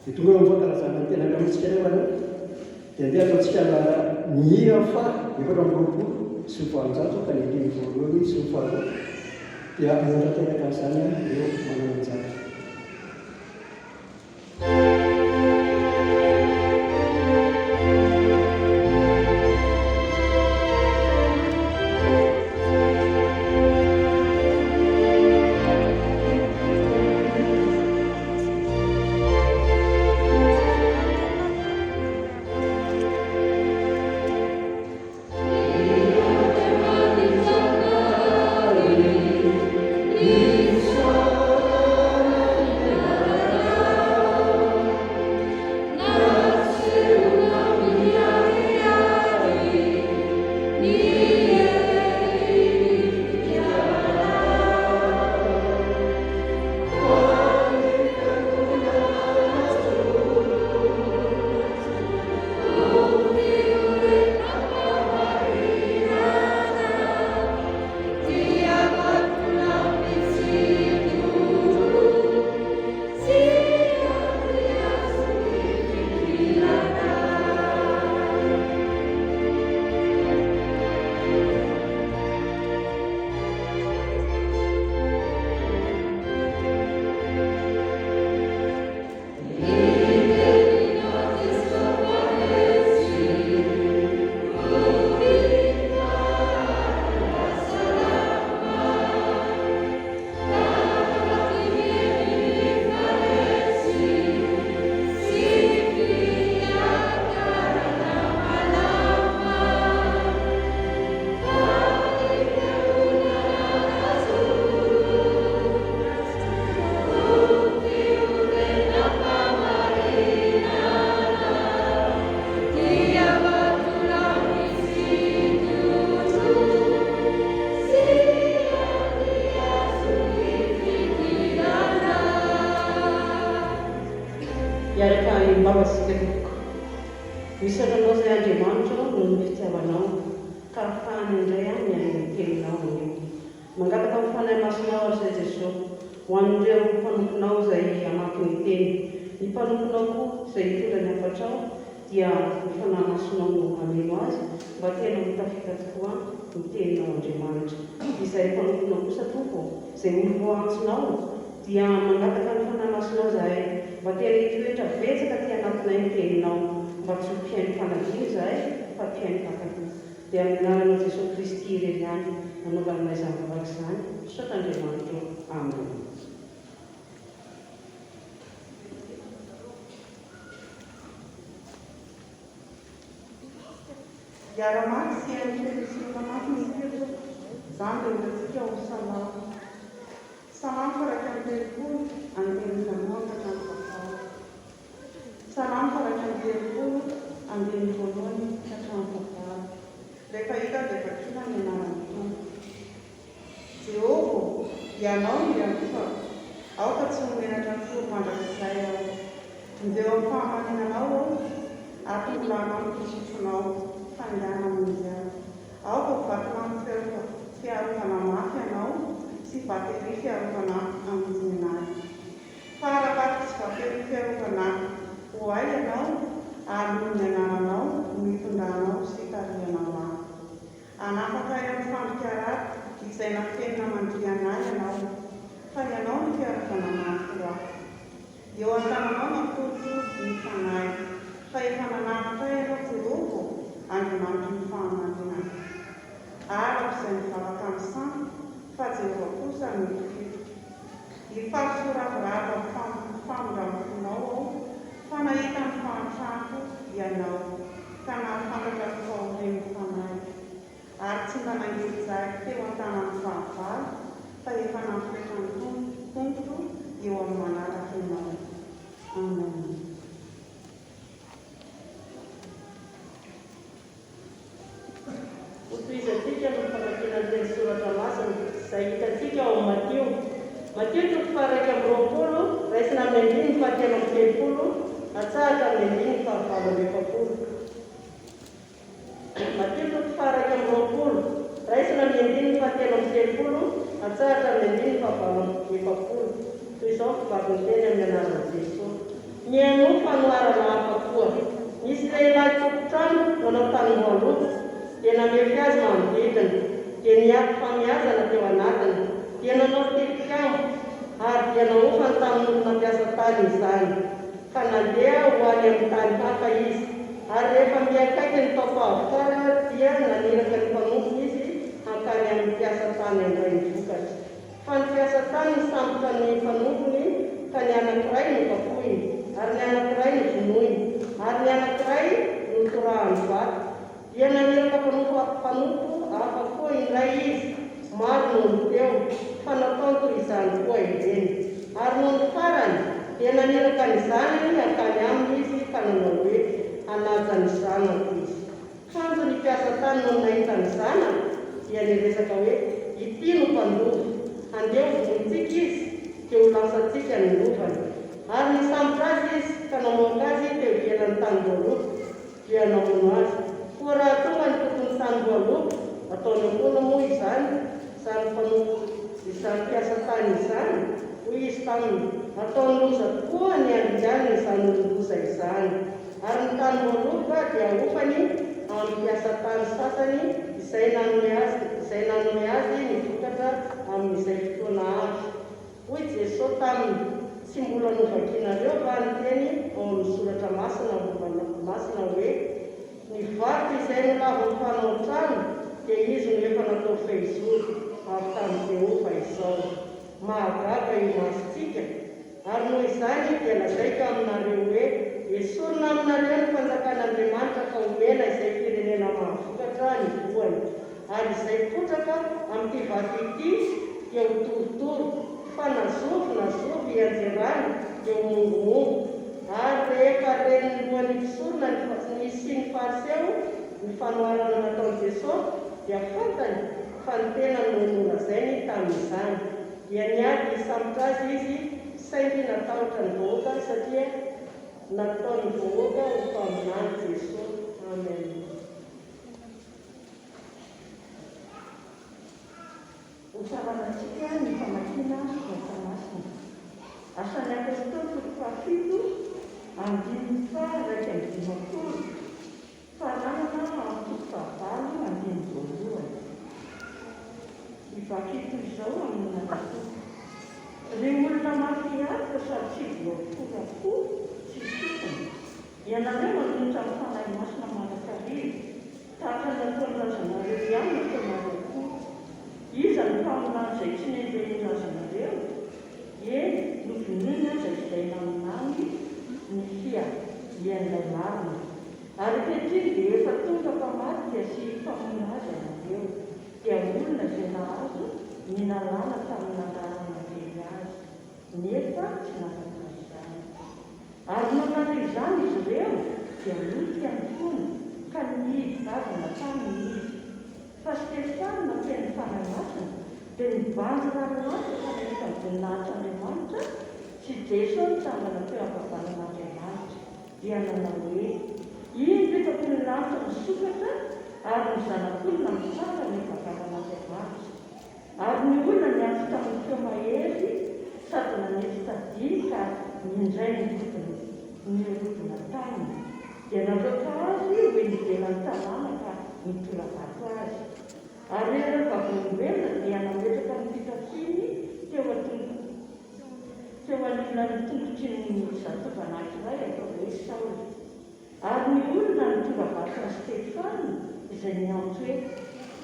Dia tonga eo amin'ny fankalazana ny tena Andriamanitsika ireo aloha. Dia andeha ataontsika ny hira faha 824 ka ny andininy voalohany sy ny faharoa. Dia hanatanteraka an'izany ireo manana anjara. Hiaraka hiombava isika tompoko. Misaotra Anao izay Andriamanitra ô noho ny fitiavanao ka ahafahana indray aho mihaino ny teninao anio. Mangataka ny Fanahy Masinao ary izay Jesoa ho an'ireo mpanomponao izay hamaky ny teny. Ny mpanomponao koa izay hitondra ny hafatrao dia ny Fanahy Masinao no hameno azy mba tena ho tafita tokoa ny teninao Andriamanitra. Izahay mpanomponao kosa Tompo ô, izay olom-boaantsonao dia mangataka ny Fanahy Masinao izahay mba tena hitoetra betsaka aty anatinay ny teninao mba tsy ho mpihaino mpanadino izahay fa mpihaino mpankatò. Dia amin'ny anaranao Jesoa Kristy irery ihany nanaovana izany vavaka izany. Misaotra Andriamanitra ô. Amen. Hiara-maty sy haino teny sy mamaky ny isika tompoko. Izany dia hitantsika ao amin'ny Salamo. Salamo faha-31, andininy voalohany ka hatramin'ny fahavalo. Salamo faha-31, andininy voalohany ka hatramin'ny fahavalo. Rehefa hita dia vakina ny anaran'ny Tompo. Jehovah ô, Ianao no ialofako, aoka tsy ho menatra akory mandrakizay aho. Vonjeo amin'ny fahamarinanao aho, ary tongilano amiko ny sofinao, faingàna hamonjy ahy. Aoka ho vatolampy fiarovana mafy Ianao sy bateria fiarovana hamonjena ahy. Fa ara-bato sy bateria fiarovana ho ahy Ianao, ary noho ny anaranao no itondranao sy itarihanao ahy. Hanafaka ahy amin'ny fandrika raty izay nafenina mandriana ahy Ianao, fa Ianao no fiarovana mafy ho ahy. Eo an-tananao natolotro ny fanahiko, fa efa nanavotra ahy Ianao Jehovah ô, Andriamanitry ny fahamarinana. Arako izay mivavaka amin'ny sampy, fa Jehovah kosa no itokiko. Hifaly sy ho ravoravo amin'ny famindram-ponao aho, fa nahita ny fahantrako Ianao, ka nahafantatra ny fahorian'ny fanahiko. Ary tsy mba nangeja ahy teo an-tanan'ny fahavalo, fa efa nampitoetra ny tongotro eo amin'ny malalaka Ianao. Amen. Hotohizantsika ny famakiana ny teny soratra masina izay hitantsika ao amin'ny Matio. Matio toko faha-21, raisina amin'ny andininy fahatelo amby telopolo, atsahatra amin'ny andininy fahavalo amby efapolo. Matio toko faha-21, raisina amin'ny andininy fahatelo amby telopolo, atsahatra amin'ny andininy fahavalo amby efapolo. Toy izao ny fivakin'ny. Mihainoa fanoharana hafa koa. Nisy lehilahy tompon-trano nanao tanimboaloboka, dia namefy azy manodidina, dia nihady famiazana teo anatiny, dia nanao tilikambo, ary dia nahofany tamin'olona mpiasa tany izany. Ka nandeha ho any amin'ny tany hafa izy. Ary rehefa miha-akaiky ny taom-pahavokara, dia naniraka ny mpanompony izy hankany amin'ny mpiasa tany handray ny vokatra. Fa ny mpiasa tany nisambotra ny mpanompony, ka ny anankiray nokapohiny, ary ny anankiray novonoiny, ary ny anankiray notorahany vato. Dia naniraka mpanompo mpanompo hafa koa indray izy, maro noho ny teo, fa nataony toy izany koa ireny. Ary nony farany, dia naniraka ny zanany hankany aminy izy ka nanao hoe, Hanaja ny zanako izy. Kanjo ny mpiasa tany nony nahita ny zanany, dia niresaka hoe, Ity no mpandova, handeha ho vonointsika izy, dia ho lasantsika ny lovany. Ary nisambotra azy izy, ka namoaka azy teo ivelan'ny tanim-boaloboka, dia namono azy. Koa raha tonga ny tompon'ny tanim-boaloboka, ataony ahoana moa izany izany mpanompo izany mpiasa tany izany? Hoy izy taminy, Ataony loza tokoa ny handringaniny izany olon-doza izany. Ary ny tanim-boaloboka dia hofany amin'ny mpiasa tany sasany izay nanome azy izay nanome azy ny vokatra amin'izay fotoana avy. Hoy Jesoa taminy, Tsy mbola novakinareo va ny teny ao amin'ny Soratra Masina momba Masina hoe, Ny vato izay nolavin'ny mpanao trano dia izy no efa natao fehizoro avy tamin'i Jehovah izao. Mahagaga io masontsika. Ary noho izany dia lazaiko aminareo hoe, Esorina aminareo ny fanjakan'Andriamanitra ka omena izay firenena mahavokatra ny voany. Ary izay potraka amin'ity vato ity dia ho torotoro, fa na zovy na zovy hianjerany dia ho mongomongo. Ary rehefa ren'ny lohan'ny mpisorona ny sy ny Fariseo ny fanoharana nataon'i Jesosy, dia fantany fa ny tenany no nolazainy tamin'izany. Dia niady hisambotra azy izy, saingy natahotra ny vahoaka satria nataon'ny vahoaka ho mpaminany Jesoa. Amen. Hofaranantsika ny famakiana soratra masina. Asan'ny Apostoly toko fahafito, andininy faha-51. Faranana amin'ny toko fahavalo andininy voalohany. Hivaky toy izao amin'ny anaran-tompo. Ry olona mafy hatoka sady tsy voafora fo sy sofina, ianareo manohitra ny Fanahy Masina mandrakariva, tahaka ny nataon'ny razanareo ihany no ataonareo koa. Iza no mpaminany izay tsy nenjehin'ny razanareo? Eny, novonoiny aza izay naminany ny fiavian'ilay marina. Ary ankehitriny dia efa tonga mpamadika sy mpamono azy ianareo, dia olona izay nahazo ny nalana tamin'ny nandaharan'anjely azy, nefa tsy nanana izany. Ary nony nandre izany izy ireo, dia lotika ny fony, ka nihidy vavana taminy izy. Fa Stefana feno Fanahy Masina dia nibanjina ny lanitra ka nahita ny voninahitr'Andriamanitra sy Jeso nitsangana teo ankavanan'Andriamanitra, dia nanao hoe, Indro hitako ny lanitra misokatra ary ny Zanak'olona mitsangana eo ankavanan'Andriamanitra. Ary ny olona niantso tamin'ny feo mahery sady nanetry tadia ka nindray nirodona nirodona taminy, dia nandroaka azy ho eny ivelan'ny tanàna ka nitora-bato azy. Ary ireo vavolombelona dia nametraka ny fitafiany teo an-tongo teo anilan'ny tongotry ny zatovo anankiray atao hoe Saoly. Ary ny olona nitora-bato an'i Stefana, izay niantso hoe,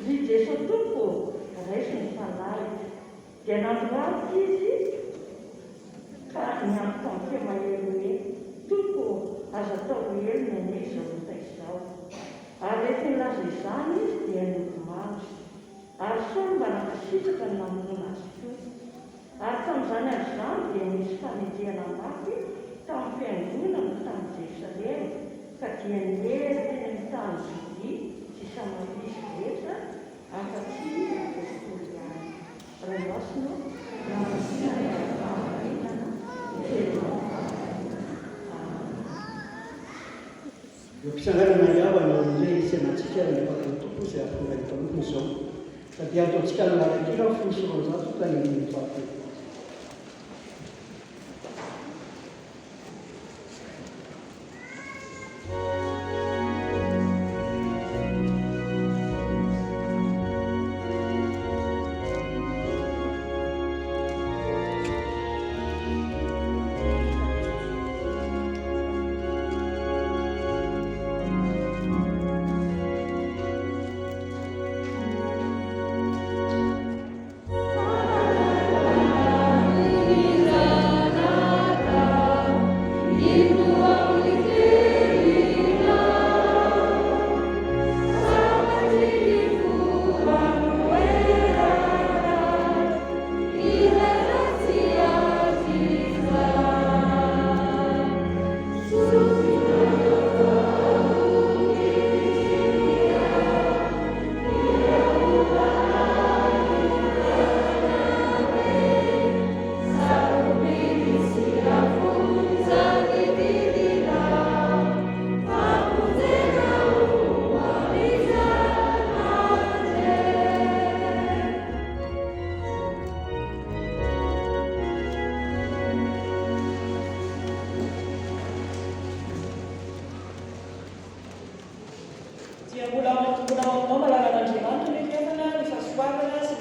Ry Jeso Tompo ô, raiso ny fanahiko. Dia nandohalika izy ka niantso tamin'ny feo mahery hoe, Tompo ô, aza atao ho helony anie izao ota izao. Ary rehefa nilaza izany izy, dia nodimandry. Ary Saoly mba nankasitraka ny namonoana azy koa. Ary tamin'izany andro izany dia nisy fanenjehana mafy tamin'ny fiangonana tany Jerosalema, ka dia niery teny amin'ny tany Jodia sy Samaria izy rehetra, afa-tsy ny apostoly ihany. Ray Masina ô, manasina ny fahamarinana, ny teninao no fahamarinana. Amen. Eo am-pitsanganana ry havana no indray hisenatsika ny vatan'ny Tompo izay hahatonga ny mpanompony izao. Ka dia ataontsika ny lalan-kira 210 ka ny andininy fahatelo.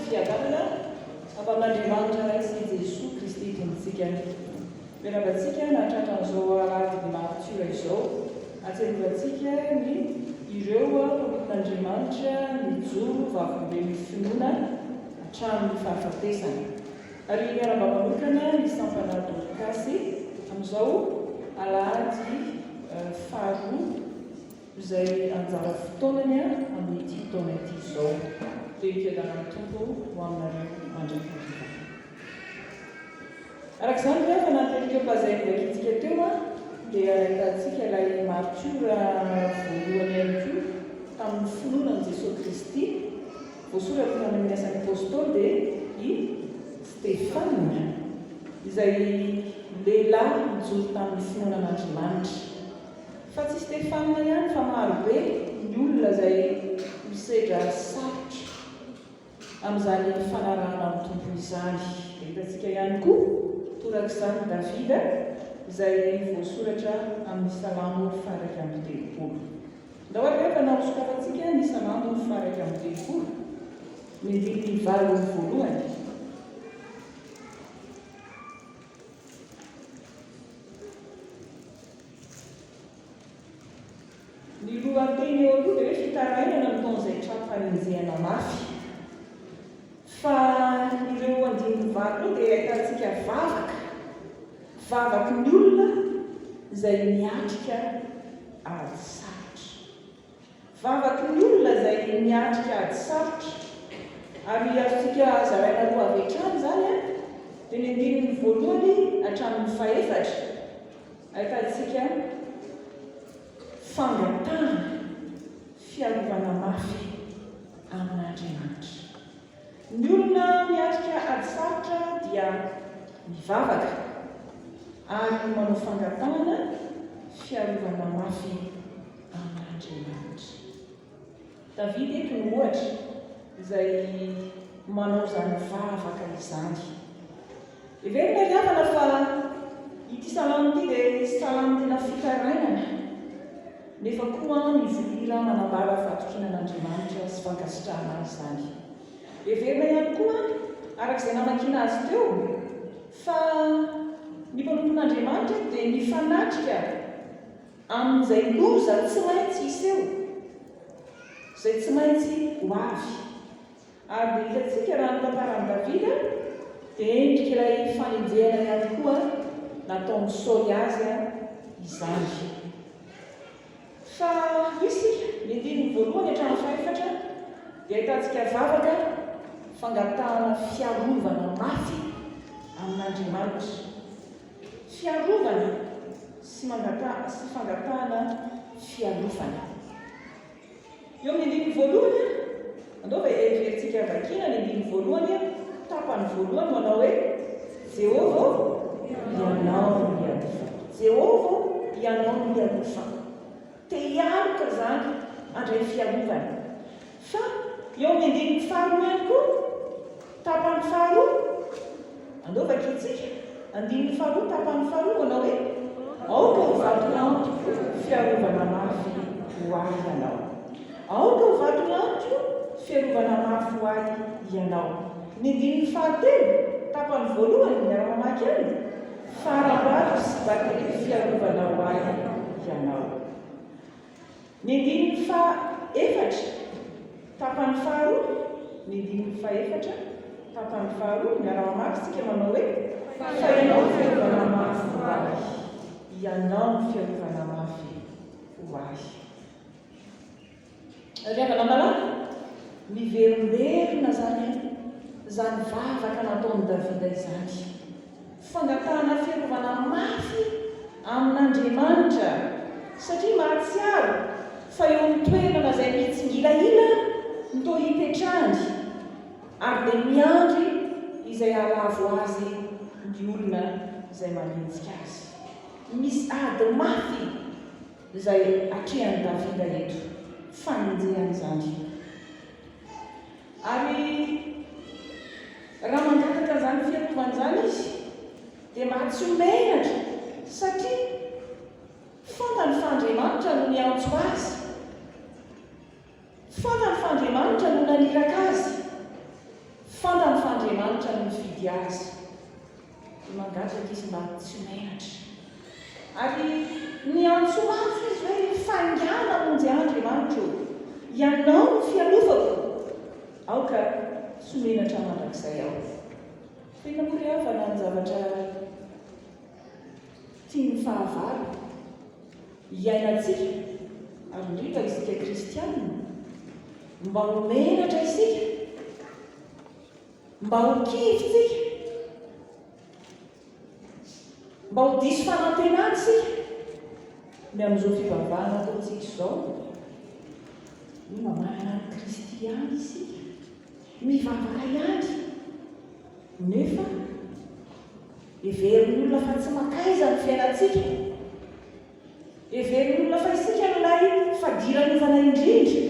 fiadanana avy amin'Andriamanitra Ray sy Jesoa Kristy Tompontsika. Miarahaba antsika nahatratra an'izao alahady maritiora izao. Ahatsiarovantsika ny ireo mpanompon'Andriamanitra nijoro vavolombelon'ny finoana hatramin'ny fahafatesana. Ary miarahaba manokana ny sampana Dorkasy amin'izao alahady faharoa izay anjara fotoanany amin'ity taona ity izao. Dia ny fiadanan'ny Tompo ho aminareo mandrakariva. Araka izany ry havana, ny perikopa izay novakintsika teo dia ahitantsika ilay martiora voalohany ihany koa tamin'ny finoana an'i Jesoa Kristy, voasoratra tany amin'ny Asan'ny Apostoly dia i Stefana, izay lehilahy nijoro tamin'ny finoana an'Andriamanitra. Fa tsy Stefana ihany fa marobe ny olona izay misedra sarotra amin'izany fanarahana ny Tompo izany. Dia hitantsika ihany koa torak'izany Davida izay voasoratra amin'ny Salamo faha-31. Ndao ary havana hosokafantsika ny Salamo faha-31, ny andininy valo voalohany. Ny lohateny eo aloha dia hoe fitarainana ny taon'izay tra-panenjehana mafy. Fa ireo andininy valo ireo dia ahitantsika vavaka, vavaky ny olona izay miatrika ady sarotra. Vavaky ny olona izay miatrika ady sarotra. Ary azontsika zaraina roa avy hatrany izany, dia ny andininy voalohany hatramin'ny fahefatra, ahitantsika fangatahana fiarovana mafy amin'Andriamanitra. Ny olona miatrika ady sarotra dia mivavaka ary manao fangatahana fiarovana mafy amin'Andriamanitra. Davida eto no ohatra izay manao izany vavaka izany. Heverina ry havana fa ity salamo ity dia salamo tena fitarainana, nefa koa mivohira manambara fahatokiana an'Andriamanitra sy fankasitrahana Azy izany. Heverina ihany koa, araka izay namakiana azy teo, fa ny mpanompon'Andriamanitra eto dia mifanatrika amin'izay loza tsy maintsy hiseho, izay tsy maintsy ho avy. Ary dia hitantsika raha ny tantaran'i Davida dia endrik'ilay fanenjehana ihany koa nataon'i Saoly azy izany. Fa isika, ny andininy voalohany hatramin'ny fahefatra dia ahitantsika vavaka fangatahana fiarovana mafy amin'Andriamanitra. Fiarovana sy mangataha sy fangatahana fialofana. Eo amin'ny andininy voalohany, andao fa heverintsika vakiana ny andininy voalohany, tapany voalohany manao hoe, Jehovah ô, Ianao no ialofako. Jehovah ô, Ianao no ialofako. Te hialoka izany, handray fiarovana. Fa eo amin'ny andininy faharoa ihany koa, tapany faharoa, andao vakintsika, andininy faharoa, tapany faharoa, manao hoe, Aoka ho vatolampiko fiarovana mafy ho ahy Ianao. Aoka ho vatolampiko fiarovana mafy ho ahy Ianao. Ny andininy fahatelo, tapany voalohany, miara-mamaky aminy, Faharambato sy bateria fiarovana ho ahy Ianao. Ny andininy faha-efatra, tapany faharoa, ny andininy fahefatra, tapany faharoa, miara-mamaky isika manao hoe, Fa Ianao no fiarovana mafy ho ahy, Ianao no fiarovana mafy ho ahy. Ry havana malala, miverimberina izany izany vavaka nataon'i Davida izany. Fangatahana fiarovana mafy amin'Andriamanitra, satria mahatsiaro fa eo amin'ny toerana izay mitsingilahila no toa hipetrahany, ary dia miandry izay hahalavo azy ny olona izay manenjika azy. Misy ady mafy izay atrehan'i Davida eto, fanenjehana izany. Ary raha mangataka an'izany fiarovana izany izy, dia mba tsy ho menatra, satria fantany fa Andriamanitra no niantso azy. Fantany fa Andriamanitra no naniraka azy. Fantany fa Andriamanitra no nifidy azy. Dia mangataka izy mba tsy ho menatra. Ary niantsoantso izy hoe, Faingàna hamonjy ahy, Andriamanitra ô! Ianao no fialofako! Aoka tsy ho menatra mandrakizay aho. Fa inona moa ry havana ny zavatra tian'ny fahavalo hiainantsika, ary indrindra isika kristiana, mba ho menatra isika, mba ho kivy tsika, mba ho diso fanantenana isika ny amin'izao fivavahana ataontsika izao. Hoe mba manana an'i Kristy ihany isika, mivavaka ihany, nefa heverin'ny olona fa tsy mankaiza ny fiainantsika. Heverin'ny olona fa isika no ilay fadiranovana indrindra.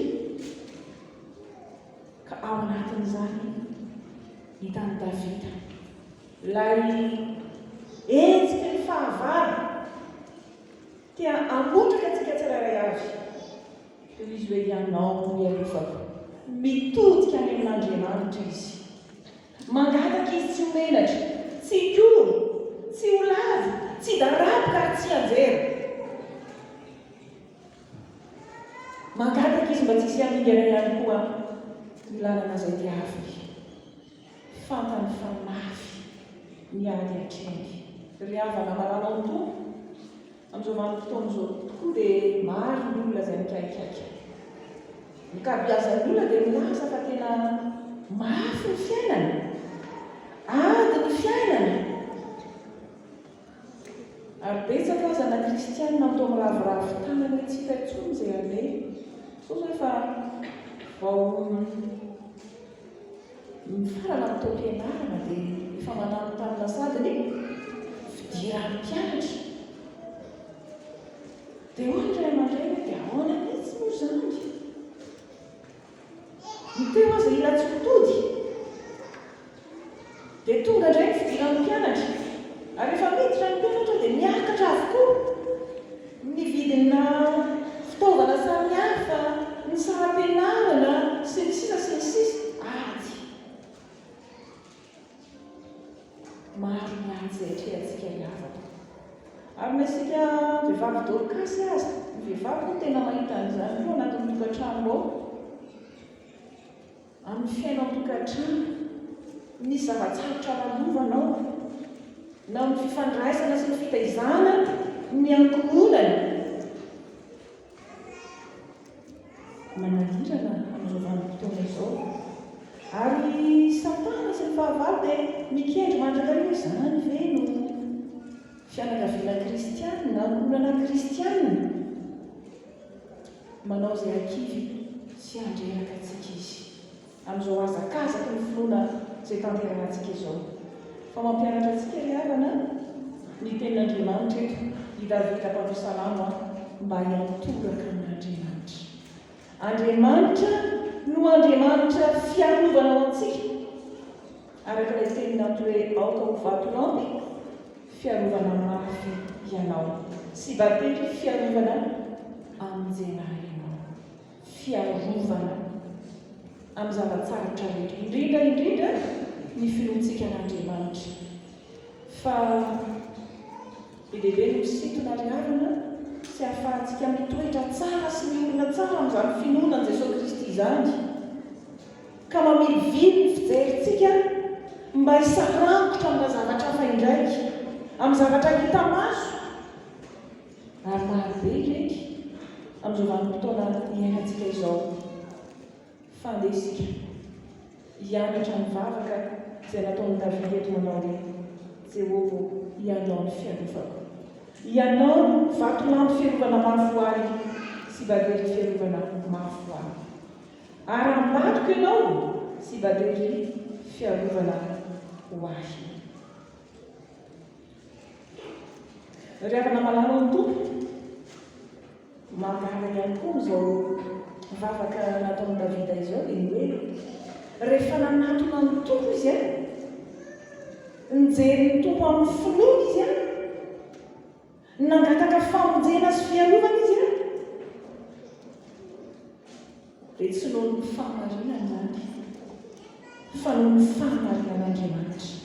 Ka ao anatin'izany, hitan'i Davida ilay hetsiky ny fahavalo te hamotraka antsika tsirairay avy. Dia hoy izy hoe, Ianao no ialofako. Mitodika any amin'Andriamanitra izy. Mangataka izy tsy ho menatra, tsy hikoro, tsy ho lavo, tsy hidaraboka ary tsy hianjera. Mangataka izy mba tsy hisy hamingana ihany koa ny lalana izay diaviny. Fantany fa mafy ny ady atrehiny. Ry havana malala ao amin'ny Tompo, amin'izao vanim-potoana izao tokoa dia maro ny olona izay mikaikaika. Ny ankabeazan'ny olona dia milaza fa tena mafy ny fiainana, ady ny fiainana. Ary betsaka aza na kristianina no toa miraviravy tanana hoe tsy hita intsony izay aleha. Sao izao efa vao mifarana ny taom-pianarana dia efa mananontanona sady ny fidiran'ny mpianatra. Dia hoy ny ray aman-dreny hoe dia ahoana mihitsy moa izany? Ny teo aza hila tsy ho tody. Dia tonga indray ny fidiran'ny mpianatra. Ary rehefa miditra ny mpianatra dia miakatra avokoa ny vidina fitaovana samihafa, ny saram-pianarana, sy ny sisa sy ny sisa. Ady. Maro ny ady izay atrehantsika ry havana. Ary na isika vehivavy Dorkasy aza, ny vehivavy moa tena mahita an'izany koa anatin'ny tokantrano ao. Amin'ny fiainan-tokantrano, misy zava-tsarotra lalovana ao, na amin'ny fifandraisana sy ny fitaizana ny ankohonana. Manahirana amin'izao vanim-potoana izao. Ary Satana sy ny fahavalo dia mikendry mandrakariva hoe izany ve no fianakaviana kristianina, ankohonana kristianina? Manao izay hakivy sy handreraka antsika izy, amin'izao hazakazaky ny finoana izay tanterahantsika izao. Fa mampianatra antsika ry havana ny Tenin'Andriamanitra eto, i Davida mpanao salamo a, mba hiantoraka amin'Andriamanitra. Andriamanitra no Andriamanitra fiarovana ho antsika, araka ilay teniny ato hoe aoka ho vatolampy fiarovana mafy ianao, sy batery fiarovana amonjena ahy ianao. Fiarovana amin'ny zava-tsarotra rehetra, indrindra indrindra ny finoantsika an'Andriamanitra. Fa be dia be no misintona ry havana tsy ahafahantsika mitoetra tsara sy miorina tsara amin'izany finoana an'i Jesoa Kristy izany, ka mamilivily ny fijerintsika mba hisarangotra amina zavatra hafa indray, amin'ny zavatra hita maso. Ary maro be ireny amin'izao vanim-potoana iainantsika izao. Fa andeha isika hianatra ny vavaka izay nataon'i Davida eto manao hoe, Jehovah ô, Ianao no fialofako. Ianao no vatolampy fiarovana mafy ho ahy sy batery fiarovana mafy ho ahy. Ary ambadiko Ianao sy batery fiarovana ho ahy. Ry havana malala ao amin'ny Tompo, mahagaga ihany koa amin'izao vavaka nataon'i Davida izao dia ny hoe rehefa nanatona ny Tompo izy an, nijery ny Tompo amin'ny finoana izy an, nangataka famonjena sy fiarovana izy an, dia tsy noho ny fahamarinany izany. Fa noho ny fahamarinan'Andriamanitra.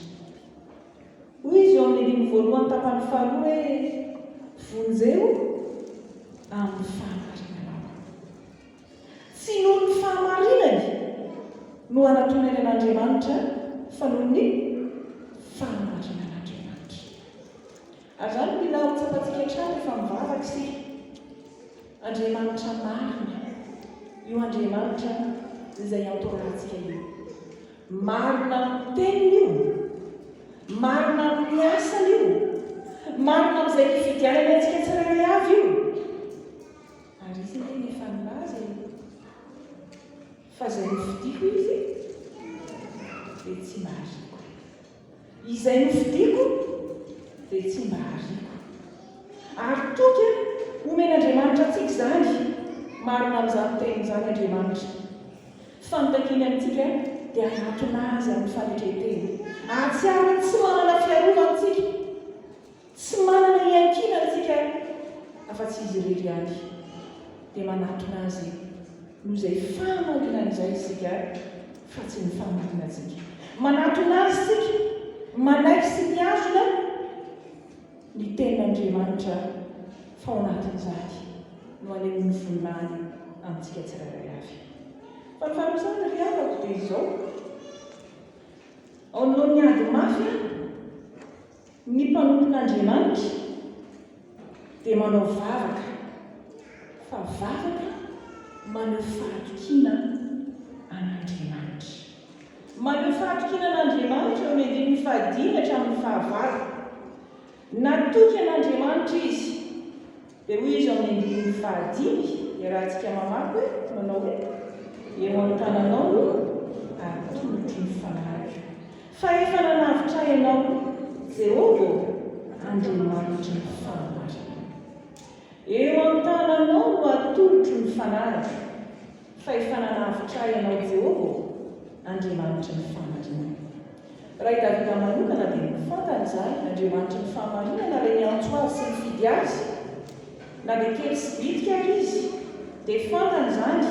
Hoy izy eo amin'ny andininy voalohany tapany faharoa hoe, Vonjeo amin'ny fahamarinanao. Tsy noho ny fahamarinany no anatonany an'Andriamanitra fa noho ny fahamarinan'Andriamanitra. Ary izany no mila ho tsapantsika hatrany rehefa mivavaka isika. Andriamanitra marina io Andriamanitra izay iantorahantsika io. Marina amin'ny teniny io, marina amin'ny asany io, marina amin'izay nifidianany antsika tsirairay avy io. Ary izy anie efa nilaza e, fa izay nofidiko izy dia tsy mba ariako. Izay nofidiko dia tsy mba ariako. Ary toky omen'Andriamanitra antsika izany, marina amin'izany teniny izany Andriamanitra. Fa ny takiany amintsika dia hanatona Azy amin'ny fanetren-tena. Hahatsiaro hoe tsy manana fiarovana isika. Tsy manana hiankinana isika afa-tsy Izy irery ihany. Dia manatona Azy noho izay fahamarinany izay isika fa tsy ny fahamarinantsika. Manatona Azy isika, manaiky sy mihazona ny Tenin'Andriamanitra fa ao anatin'izany no anehoany ny voninahiny amintsika tsirairay avy. Fa ny faharoa ry havako dia izao, ao anoloan'ny ady mafy Ny mpanompon'Andriamanitra dia manao vavaka, fa vavaka maneho fahatokiana an'Andriamanitra. Maneho fahatokiana an'Andriamanitra eo amin'ny andininy fahadimy hatramin'ny fahavalo. Natoky an'Andriamanitra izy. Dia hoy izy ao amin'ny andininy fahadimy, iarahantsika mamaky hoe, manao hoe, Eo an-tananao no atolotro ny fanahiko. Fa efa nanavotra ahy Ianao, Jehovah ô, Andriamanitry ny fahamarinana. Eo an-tananao no atolotro ny fanahiko, fa efa nanavotra ahy Ianao, Jehovah ô, Andriamanitry ny fahamarinana. Raha i Davida manokana dia fantany izany, Andriamanitry ny fahamarinana ilay niantso azy sy nifidy azy. Na dia kely sy bitika ary izy, dia fantany izany,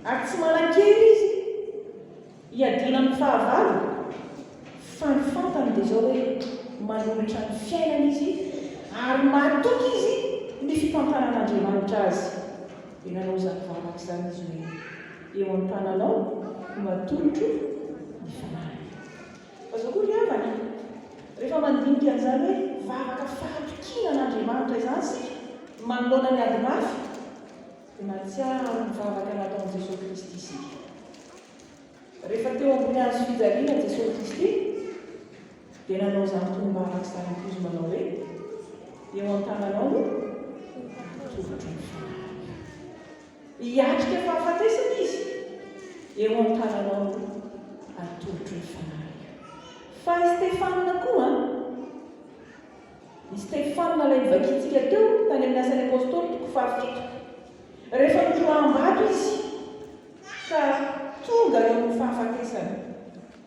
ary tsy manan-kery izy hiadiana amin'ny fahavalo, fa ny fantany dia izao hoe manolotra ny fiainany izy ary matoky izy ny fitantanan'Andriamanitra azy. Dia nanao izany vavaka izany izy hoe, Eo an-tananao no atolotro ny fanahiko. Fa izao koa ry havana, rehefa mandinika an'izany hoe vavaka fahatokiana an'Andriamanitra izany isika manoloana ny ady mafy, dia mahatsiaro ny vavaka nataon'i Jesoa Kristy isika. Rehefa teo ambony hazo fijaliana Jesoa Kristy dia nanao izany tonom-bavaka izany koa Izy manao hoe, Eo an-tananao no atolotro ny fanahiko. Hiatrika fahafatesana Izy, Eo an-tananao no atolotro ny fanahiko. Fa i Stefana koa, i Stefana ilay novakintsika teo tany amin'ny Asan'ny Apostoly toko fahafito, rehefa notoraham-bato izy, Ka tonga eo amin'ny fahafatesana,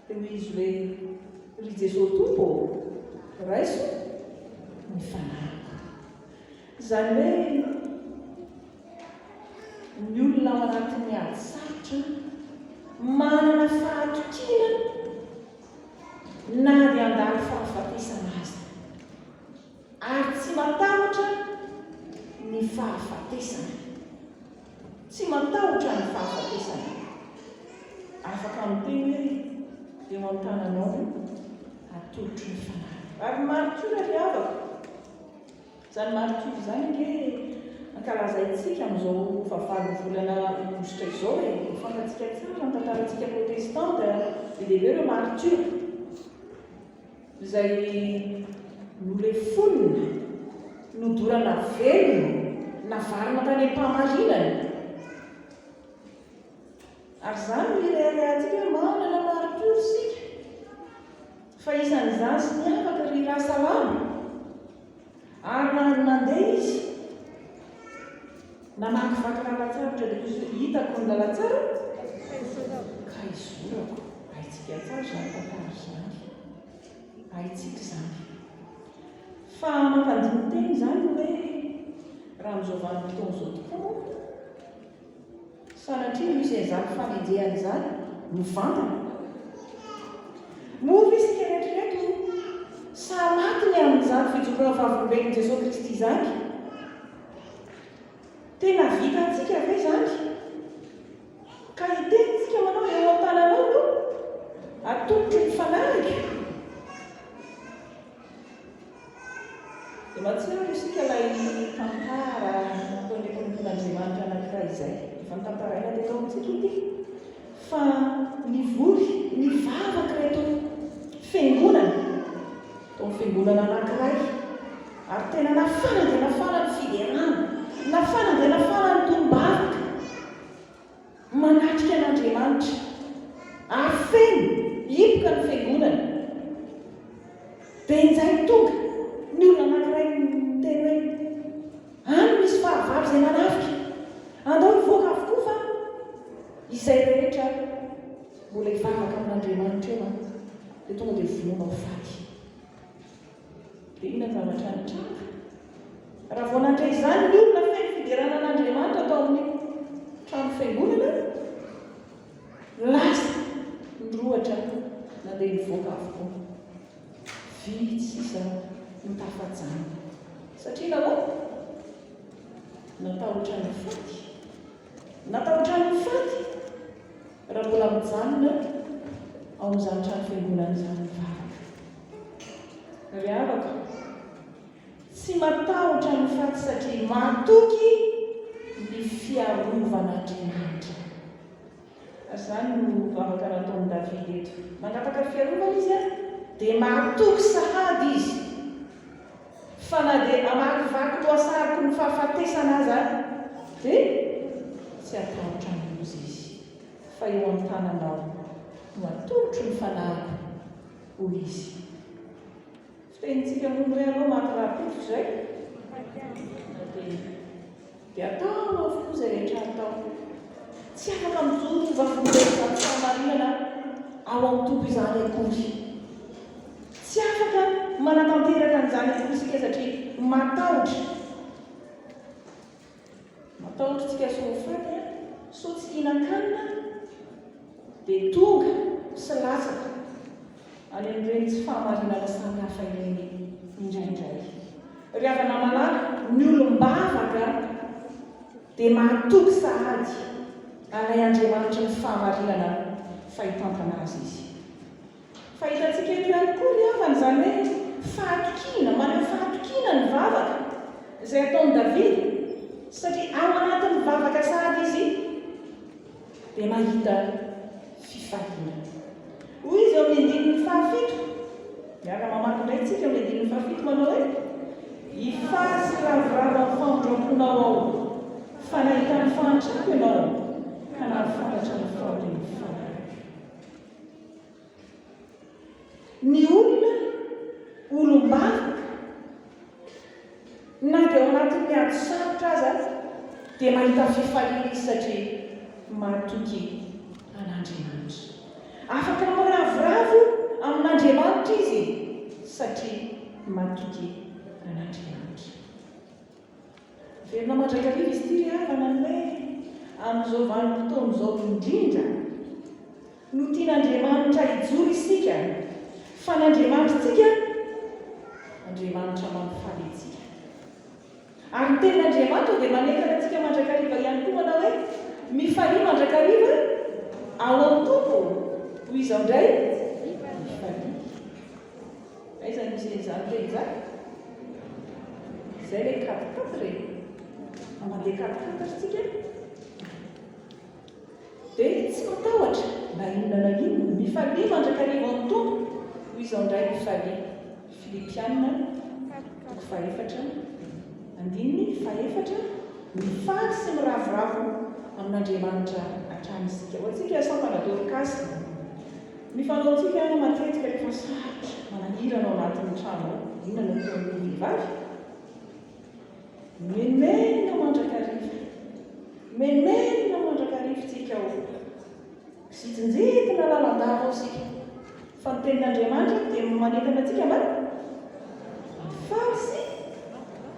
dia hoy izy hoe, Ry Jesoa Tompo ô, raiso ny fanahiko. Izany hoe, ny olona ao anatin'ny ady sarotra, manana fahatokiana na dia handalo fahafatesana aza. Ary tsy matahotra ny fahafatesana. Tsy matahotra ny fahafatesana. Afaka miteny hoe, Eo an-tananao no atolotro ny fanahiko. Ary ny maritiora ry havako, izany maritiora izany ange ankalazaintsika amin'izao fahavalon'ny volana aogositra izao e. Fantatsika tsara ny tantarantsika protestanta, be dia be ireo maritiora. Izay nolefonina, nodorana velona, navarina tany am-pahamarinana. Ary izany no ireharehantsika hoe manana maritiora isika. Fa isan'izany sy niavaka ry Rasalama. Ary na nandeha izy, namakivaky lalan-tsarotra dia hoy izy hoe, hitako ny lalan-tsara ka hizorako. Haintsika tsara izany tantara izany. Haintsika izany. Fa mampandini-tena izany ny hoe raha amin'izao vanim-potoana izao tokoa moa, sanatria misy an'izany fanenjehana izany mivantana. izany fijoroana vavolombelon'i Jesoa Kristy izany? Tena vitantsika ve izany? Ka hiteny isika manao eo an-tananao no atolotro ny fanahiko. Dia mahatsiaro isika ilay tantara nataon'ilay mpanompon'Andriamanitra anankiray izay. Efa notantaraina teto amintsika ity. Fa nivory, nivavaka ireto fiangonana, tao amin'ny fiangonana anankiray. Ary tena nafana dia nafana ny fiderana, nafana dia nafana ny tonom-bavaka. Manatrika an'Andriamanitra. Ary feno, hipoka ny fiangonana. Dia injay tonga ny olona anankiray niteny hoe, Any misy fahavalo izay manafika. Andao hivoaka avokoa fa izay rehetra mbola hivavaka amin'Andriamanitra eo an, dia tonga dia vonoina ho faty. Dia inona ny zavatra nitranga? Raha vao nandre izany ny olona feno fiderana an'Andriamanitra tao amin'ny trano fiangonana, lasa nirohotra nandeha nivoaka avokoa. Vitsy sisa no tafajanona. Satria nahoana? Natahotra ny faty. Natahotra ny faty raha mbola mijanona ao amin'izany trano fiangonana izany mivavaka. Ry havako, tsy matahotra ny faty satria matoky ny fiarovan'Andriamanitra. Ary izany no vavaka nataon'i Davida eto. Nangataka fiarovana izy dia matoky sahady izy fa na dia hamakivaky lohasahaky ny fahafatesana aza dia tsy hatahotra ny loza izy, fa eo an-tananao no atolotro ny fanahiko. Hoy izy. Fitenintsika hono hoe aleo maty rahampitso izay dia dia atao avokoa izay rehetra atao. Tsy afaka mijoro ho vavolombelon'izany fahamarinana ao amin'ny Tompo izany akory. Tsy afaka manatanteraka an'izany akory isika satria matahotra. Matahotra tsika sao ho faty an, sao tsy hihinan-kanina dia tonga sy latsaka any amin'ireny tsy fahamarinana samihafa ireny indraindray. Ry havana malala, ny olom-bavaka dia mahatoky sahady an'ilay Andriamanitry ny fahamarinana fa hitantana azy Izy. Fa hitantsika eto ihany koa ry havana izany hoe fahatokiana, maneho fahatokiana ny vavaka izay ataon'i Davida, satria ao anatin'ny vavaka sahady izy dia mahita fifaliana. Hoy izy eo amin'ny andininy fahafito, miara-mamaky indray isika eo amin'ny andininy fahafito manao hoe, Hifaly sy hiravoravo amin'ny famindram-ponao aho, fa nahita ny fahantrako ianao, ka nahafantatra ny fahorian'ny fanahiko. Ny olona olom-bavaka, na dia ao anatin'ny ady sarotra aza, dia mahita fifaliana izy satria matoky an'Andriamanitra. Afaka miravoravo amin'Andriamanitra izy satria matoky an'Andriamanitra. Velona mandrakariva izy ity ry havana ny hoe amin'izao vanim-potoana izao indrindra no tian'Andriamanitra hijoro isika fa ny Andriamanitritsika Andriamanitra mampifaly antsika. Ary ny tenin'Andriamanitra dia manentana antsika mandrakariva ihany koa manao hoe mifalia mandrakariva ao amin'ny Tompo. Hoy izao indray mifalia. Aiza no misy an'izany teny izany? Izay ilay quatre quatre e. Fa mandeha quatre quatre isika dia tsy matahotra na inona na inona. Mifalia mandrakariva ao amin'ny Tompo. Hoy izao indray mifalia. Filipiana toko fahefatra andininy fahefatra mifaly sy miravoravo amin'Andriamanitra hatrany isika. Ho antsika sampana Dorkasy. Ny fanaontsika matetika rehefa sarotra, manahirana ao anatin'ny trano ao, inona no ataon'ny vehivavy? Mimenomenona mandrakariva. Mimenomenona mandrakariva isika ao. Mizintinjitina lalandava ao isika. Fa ny tenin'Andriamanitra dia manentana antsika mba hifaly sy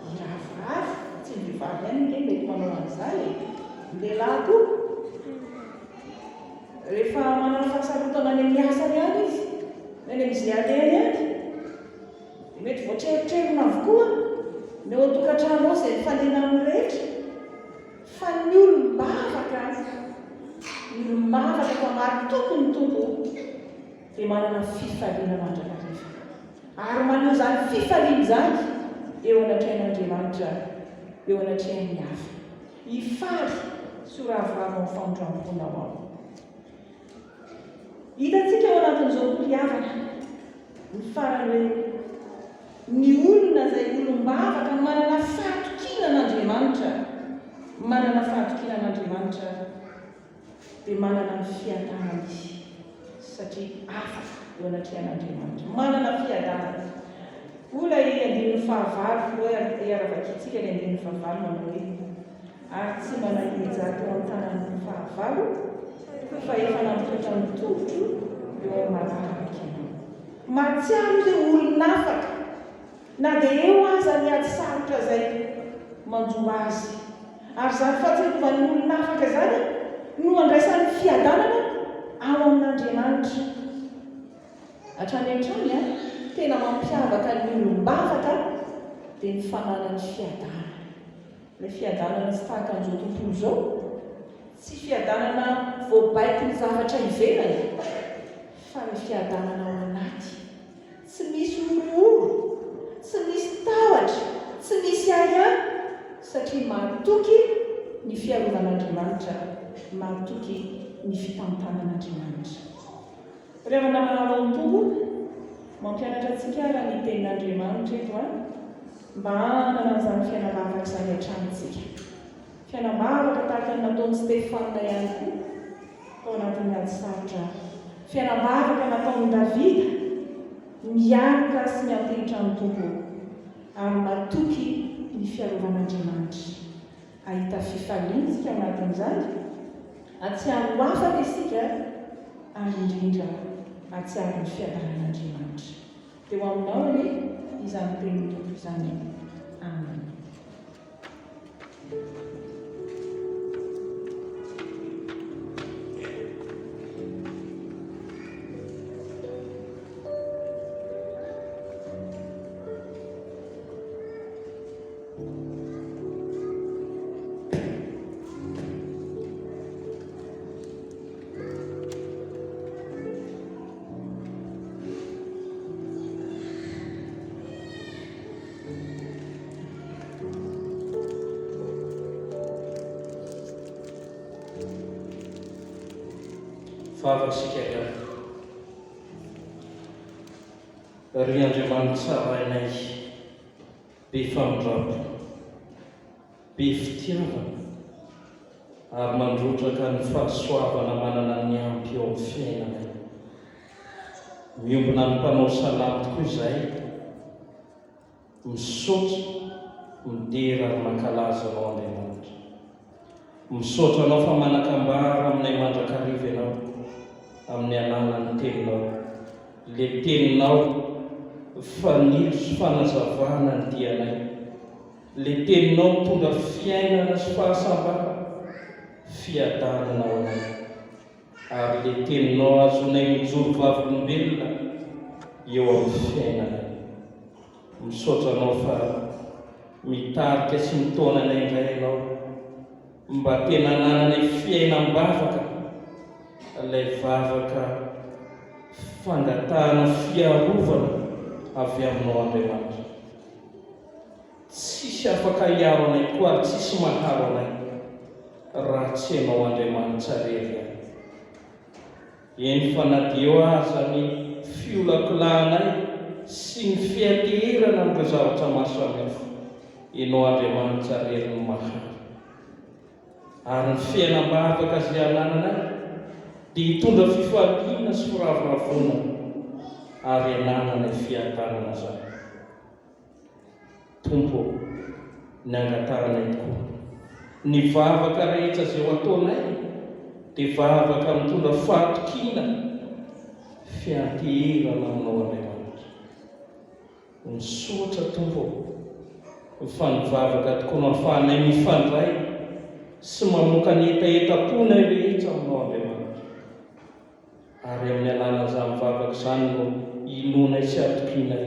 hiravoravo. Tsy ny vehivavy ihany ange mety manao an'izany e. Ny lehilahy koa. Rehefa manana fahasarotana any amin'ny asany any izy, na any amin'izay alehany any, dia mety voa. Voatrerotrerona avokoa ny ao an-tokantrano ao izay mifanena amin'ny rehetra. Fa ny olom-bavaka, ny olom-bavaka fa mahatoky ny Tompo dia manana fifaliana mandrakariva. Ary maneho izany fifaliana izany eo anatrehan'Andriamanitra, eo anatrehan'ny hafa. Hifaly sy ho ravoravo amin'ny famindram-ponao aho. Hitantsika ao anatin'izao koa ry havana, ny farany hoe, ny olona izay olom-bavaka manana fahatokiana an'Andriamanitra, manana fahatokiana an'Andriamanitra dia manana ny fiadanana izy satria afaka eo anatrehan'Andriamanitra. Manana fiadanana. Hoy ilay andininy fahavalo, hoy hiara-vakintsika ilay andininy fahavalo manao hoe, Ary tsy mba nahijahy teo an-tanan'ny fahavalo, fa efa nampitoetra ny tongotro eo amin'ny malalaka Ianao. Mahatsiaro ireo olon'afaka, na dia eo aza ny ady sarotra izay manjo azy. Ary izany fahatsiarovan'ny olon'afaka izany no andraisany fiadanana ao amin'Andriamanitra. Hatrany hatrany, tena mampiavaka ny olom-bavaka dia ny fananany fiadanana. Ilay fiadanana tsy tahaka an'izao tontolo izao, tsy fiadanana voabaikon'ny zavatra ivelany, fa ny fiadanana ao anaty. Tsy misy horohoro, tsy misy tahotra, tsy misy ahiahy, satria mahatoky ny fiarovan'Andriamanitra, mahatoky ny fitantanan'Andriamanitra. Ry havana malala ao amin'ny Tompo, mampianatra antsika ara ny Tenin'Andriamanitra eto an, mba hanana an'izany fiainam-bavaka izany hatrany isika. Fiainam-bavaka tahaka ny nataon'i Stefana ihany koa tao anatin'ny ady sarotra. Fiainam-bavaka nataon'i Davida, miaraka sy miantehitra amin'ny Tompo ary matoky ny fiarovan'Andriamanitra. Hahita fifaliana isika ao anatin'izany, hahatsiaro ho afaka isika ary indrindra hahatsiaro ny fiadanan'Andriamanitra. Dia ho aminao anie izany tenin'ny Tompo izany. Amen. Vavaka isika ry havana. Ry Andriamanitra Rainay. Be famindrampo, be fitiavana ary mandrotraka ny fahasoavana manana ny ampy eo amin'ny fiainanay. Miombona amin'ny mpanao salamo tokoa izahay, misaotra, midera ary mankalaza Anao Andriamanitra. Misaotra Anao fa manan-kambara aminay mandrakariva Ianao amin'ny alalan'ny Teninao. Ilay Teninao fanilo sy fanazavana ny dianay. Ilay Teninao mitondra fiainana sy fahasambarana, fiadanana ho anay. Ary ilay Teninao ahazoanay mijoro vavolombelona eo amin'ny fiainanay. Misaotra Anao fa mitarika sy mitaona anay indray Ianao mba tena hanananay fiainam-bavaka, ilay vavaka fangatahana fiarovana avy Aminao Andriamanitra. Tsisy afaka hiaro anay koa ary tsisy maharo anay raha tsy Ianao Andriamanitra irery ihany. Eny fa na dia eo aza ny fiolakolahanay sy ny fianteherana amin'ireo zavatra maro samihafa, Ianao Andriamanitra irery no mahary. Ary ny fiainam-bavaka izay anananay dia hitondra fifaliana sy firavoravoana ary anananay fiadanana izany. Tompo ô, ny angatahanay tokoa. Ny vavaka rehetra izay ho ataonay dia vavaka mitondra fahatokiana, fianteherana aminao Andriamanitra. Misaotra Tompo ô, fa ny vavaka tokoa no ahafahanay mifandray sy mamoaka ny hetahetam-ponay rehetra aminao Andriamanitra. Ary amin'ny alalan'izany vavaka izany no inoanay sy atokianay.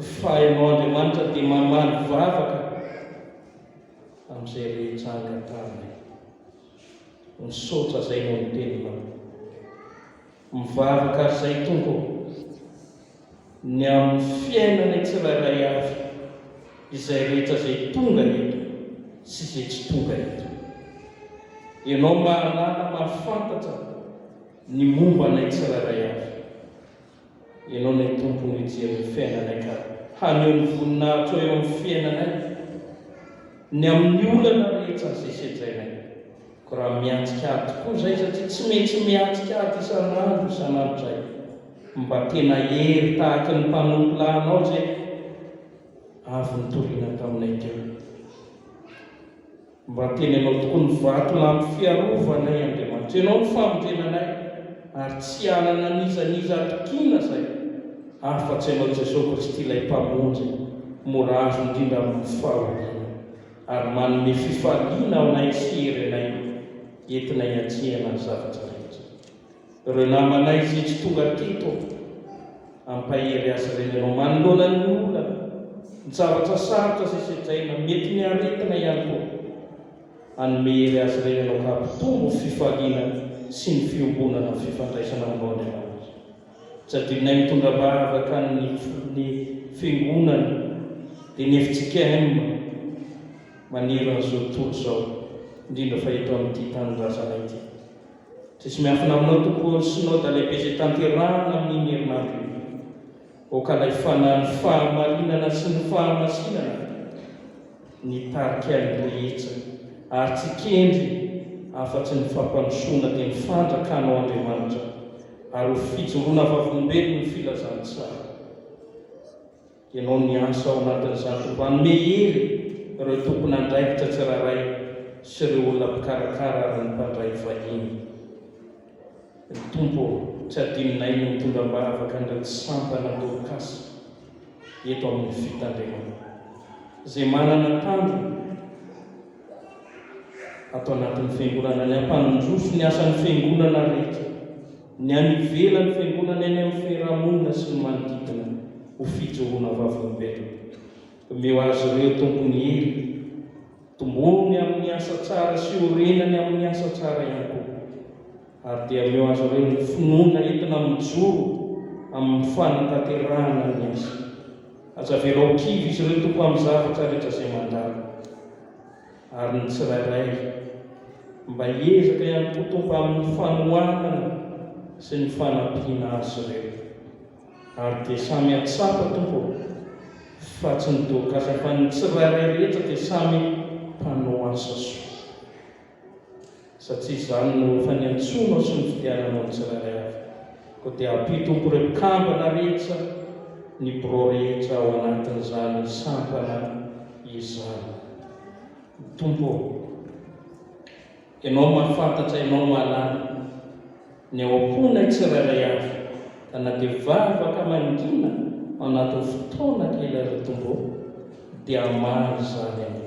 Fa Ianao Andriamanitra dia mamaly vavaka amin'izay rehetra angatahanay. Misaotra izay noho ny teninao. Mivavaka ary izay Tompo ô, ny amin'ny fiainanay tsirairay avy, izay rehetra izay tonga eto sy izay tsy tonga eto. Ianao mahalala, mahafantatra ny momba anay tsirairay avy. Ianao ilay Tompo no hijery ny fiainanay ka haneho ny voninahitrao eo amin'ny fiainanay, ny amin'ny olana rehetra izay sedrainay. Koa raha miatrika ady tokoa izahay, satria tsy maintsy miatrika ady isan'andro isan'andro izahay, mba tena hery tahaky ny mpanompo lahinao izay avy nitoriana taminay teo. Mba tena Ianao tokoa ny vatolampy fiarovanay Andriamanitra. Ianao no famonjena anay ary tsy hanana n'iza n'iza atokiana izay afa-tsy Ianao Jesoa Kristy ilay Mpamonjy mora azo indrindra amin'ny fahoriana ary manome fifaliana ho anay sy hery anay entinay hiatrehana ny zavatra rehetra. Ireo namanay izay tsy tonga teto, ampahery azy ireny ianao manoloana ny olana, ny zavatra sarotra izay sedraina, mety ny aretina ihany koa. Hanome hery azy ireny ianao ka hampitombo ny fifaliana sy ny fiombonana ny fifandraisana aminao Andriamanitra. Tsy adinonay mitondra am-bavaka ny ny Fiangonana dia ny fjkm manerana izao tontolo izao, indrindra fa eto amin'ity tanindrazana ity. Tsisy miafina aminao Tompo ô ny Synoda lehibe izay tanterahana amin'iny herinandro iny. Aoka ilay fanahin'ny fahamarinana sy ny fahamasinana nitarika ny rehetra ary tsy kendry afa-tsy ny fampandrosoana dia ny fanjakanao Andriamanitra ary ho fijoroana vavolombelon'ny filazantsara. Ianao miasa ao anatin'izany Tompo. Hanome hery ireo tompon'andraikitra tsirairay sy ireo olona mpikarakara ary ny mpandray vahiny. Ry Tompo ô, tsy adinonay ny mitondra am-bavaka an'ireto sampana Dorkasy eto amin'ny fitandremana, izay manana tanjona ato anatin'ny Fiangonana ny hampandroso ny asan'ny Fiangonana rehetra. Ny any ivelan'ny fiangonana eny amin'ny fiarahamonina sy ny manodidina ho fijoroana vavolombelona. Omeo azy ireo Tompo ny hery, tombony amin'ny asa tsara sy iorenany amin'ny asa tsara ihany koa. Ary dia omeo azy ireo ny finoana entina mijoro amin'ny fanatanterahana ny asa. Aza avela ho kivy izy ireo Tompo amin'ny zavatra rehetra izay mandalo. Ary ny tsirairay mba hiezaka ihany koa Tompo amin'ny fanohanana sy ny fanampiana azy ireo. Ary dia samy hahatsapa Tompo ô, fa tsy ny Dorkasy fa ny tsirairay rehetra dia samy mpanao asa soa. Satria izany no efa niantsoanao sy nifidiananao ny tsirairay avy. Koa dia ampio Tompo ireo mpikambana rehetra, ny birao rehetra ao anatin'izany sampana izany. Tompo ô, Ianao mahafantatra, Ianao mahalala ny ao am-ponay tsirairay avy, ka na dia vavaka mangina ao anatin'ny fotoana kely aza Tompo ô, dia hamaly izany Ianao.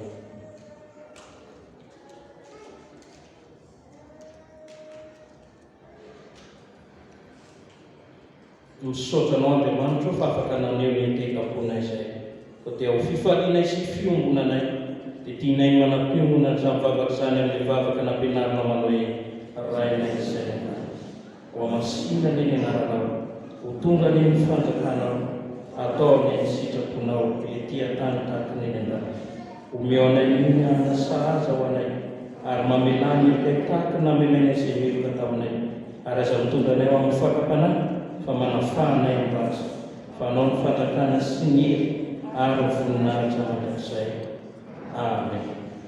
Misaotra Anao Andriamanitra o fa afaka naneho ny hetaheta-ponay izay. Koa dia ho fifalianay sy fiombonanay dia tianay ny manampionona an'izany vavaka izany amin'ny vavaka nampianarinao manao hoe, Rainay izay any an-danitra. Hohamasinina anie ny anaranao, ho tonga anie ny fanjakanao, atao anie ny sitraponao ety an-tany tahaka ny eny an-danitra. Omeo anay anio ny hanina sahaza ho anay, ary mamelà ny helokay tahaka ny namelanay izay meloka taminay, ary aza mitondra anay ho amin'ny fakam-panahy, fa manafaha anay amin'ny ratsy, fa Anao ny fanjakana sy ny hery ary ny voninahitra mandrakizay. Amen.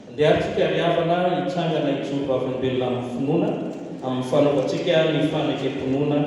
Andeha ary tsika ry havana hitsangana hijoro vavolombelona amin'ny finoana, amin'ny fanaovantsika ny fanekem-pinoana.